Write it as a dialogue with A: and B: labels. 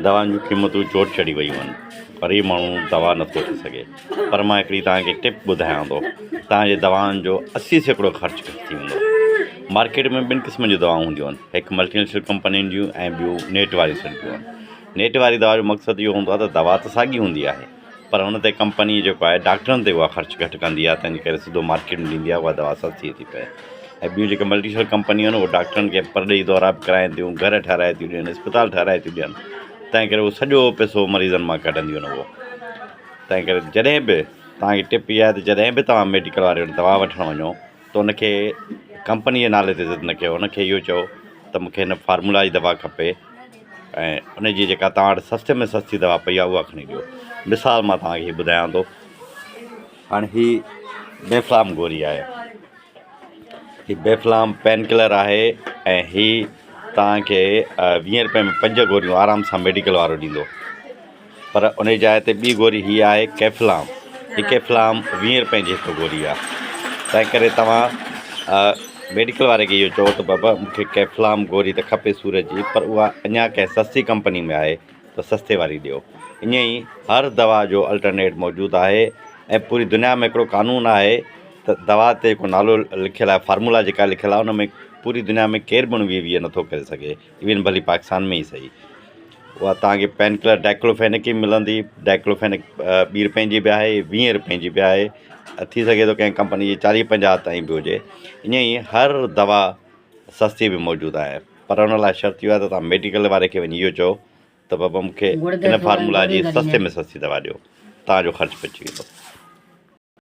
A: دوائن جون قيمتون چوٽ چڙهي ويون آهن غريب ماڻهو دوا نٿو وٺي سگهي پر مان هڪڙي توهان کي ٽپ ٻڌايان ٿو توهان جي دوائن جو 80% خرچ گهٽ ٿي ويندو. مارڪيٽ ۾ ٻن قسمن جون دوائون هونديون آهن هڪ ملٽي نيشنل ڪمپنين جون ۽ ٻيون نيٽ واريون سڏبيون آهن. نيٽ واري دوا جو مقصد اهو هوندو آهي ته دوا ته ساڳي هوندي آهي پر ان تي ڪمپني جيڪو آهي ڊاڪٽرن تي اها خرچ گهٽ ڪندي آهي تنهن جي ڪري سڌو مارڪيٽ ۾ ڏيندي آهي اها دوا سستي ٿي پئي ۽ ٻيون جيڪي ملٽي نيشنل ڪمپنيون آهن اهي ڊاڪٽرن کي پرڏيهي دورا به ڪرائين ٿيون گهر ٺهرائي ٿيون ڏين اسپتال ٺهرائي ٿيون ڏين تنهن ڪري اهو سڄو پئسو مريضن مان ڪڍنديون آهن اهو تنهن ڪري جڏهن به توهان کي ٽپ اها آهي ته جڏهن به توهان ميڊيڪل واري وٽ دوا وٺڻ وڃو ته ان کي ڪمپني جي نالي تي ضد نه ڪيو ان کي اهو چئو ته مون کي هن فارمولا جي دوا کپي ۽ ان جي جيڪا توهان وٽ سستي ۾ سستي دوا پئي آهي اها کڻي ڏيو. مثال مان توهان کي هي ٻڌايان ٿو. هاڻي هي بيفلام گوري آهي. هي بيفلام پين ڪلر آهي ۽ هي توهان کي 20 روپئي ۾ پنج گوريون آرام سان ميڊيڪل وارو ڏيندو. پر ان جي جاء تي ٻي گوري هي آهي ڪيفلام. هي ڪيفلام 20 روپين جي هڪ گوري آهي. تنهن ڪري توهان ميڊيڪل واري کي اهو چئو ته بابا مون کي ڪيفلام گوري ته کپي سور جي پر اها اڃا ڪنهن سستي ڪمپني ۾ آهي ته سستي واري ڏيو. ائين ئي هر دوا جو الٽرنيٽ موجود آهي ۽ پوري دنيا ۾ هڪڙو قانون آهي ته دوا تي جيڪو نالو لکيل آهي فارمولا جيڪا لکيل آهي ان ۾ پوري دنيا ۾ ڪير به اڻويهه 20 نٿو ڪري سگهي ايون ڀلي پاڪستان ۾ ئي سهي. اها توهان کي پين ڪلر ڊائڪلوفينڪ ئي ملندي ڊائڪلوفينڪ 2 روپين جي به آهي 20 روپين جي به آهي ٿي سگهي ٿو ڪنهن ڪمپني جي 40 50 تائين به هجي ائين ئي هر دوا سستي به موجود آهي پر ان لاء شرط اهو آهي ته توهان ميڊيڪل واري کي وڃي اهو چئو ته بابا مون کي ان فارمولا جي سستي ۾ سستي دوا ڏيو توهان جو خرچ بچي ويندو.